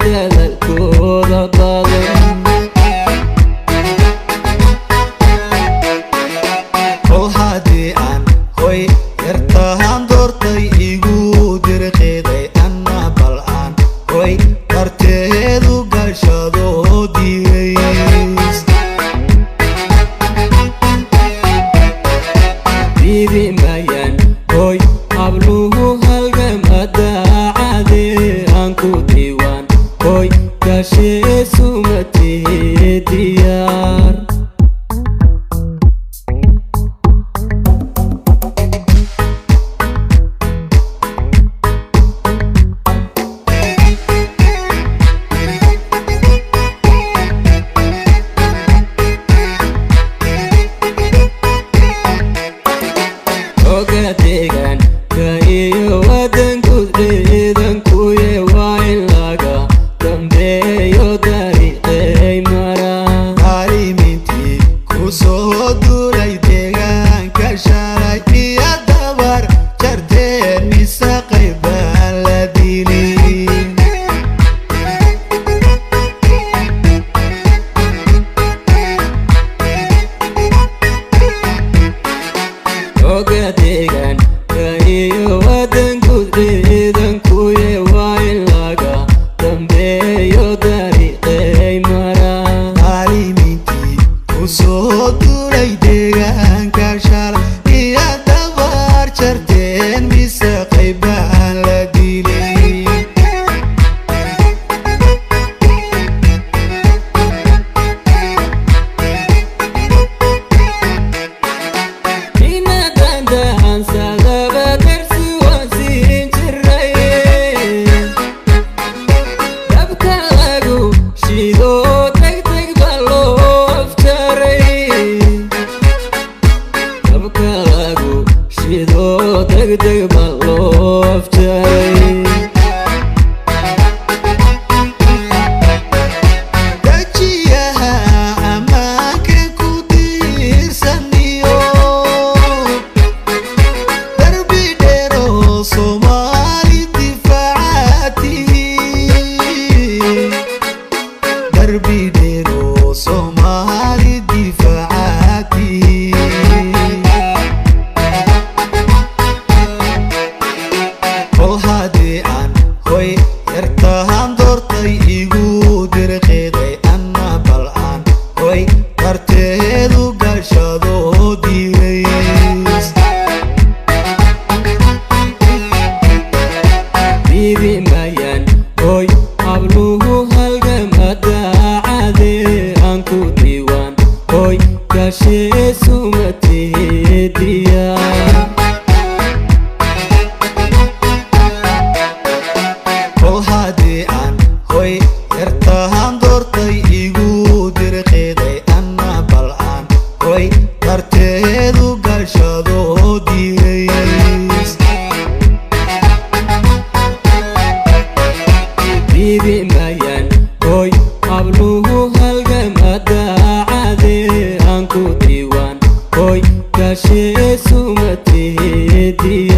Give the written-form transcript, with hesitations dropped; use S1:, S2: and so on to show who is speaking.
S1: Dadaalkooda badan.
S2: Kol haddii aan hoy yartahan doortay, igu dirqiday, anna bal aan hoy darteedu gashado digays.
S1: Diidi mayaan hoy habluhu halgama daacade, aan ku diiwaan hoy gashee sumatee diyaar. Oga deegaanka iyo wadanku ciidankuye waa in laga dambeeyo dariiqey maraa.
S2: Arrimintii ku soo duulay deegaanka shalay iyo dabar jarteen, mise qaybaan la dilin?
S1: Oga deegaanka iyo wadanku ciidankuye waa in laga dambeeyo dariiqey maraa.
S2: Arrimintii ku soo duulay deegaanka shalay iyo dabar jarteen, mise qaybaan la dilin?
S1: Inadandaansadaba darsi waan siin jiray, dabka lagu shido degdeg baa loo afjaray, dabka lagu shido degdeg baa loo afjaray.
S2: Dajiyaha ammaanka ku tiirsaniyo darbi dheero Soomaali difaacaatihi, darbi dheero Soomaali difaacaatihi. Kol haddii aan hoy yartahan doortay, igu dirqiday, anna bal aan hoy darteedu gashado digays.
S1: Diidi mayaan hoy habluhu halgama daacade, aan ku diiwaan hoy gashee sumatee diyaar.
S2: Kol haddii aan hoy yartahan doortay, igu dirqiday, anna bal aan hoy darteedu gashado digays.
S1: Diidi mayaan hoy habluhu halgama daacade, aan ku diiwaan hoy gashee sumatee diyaar.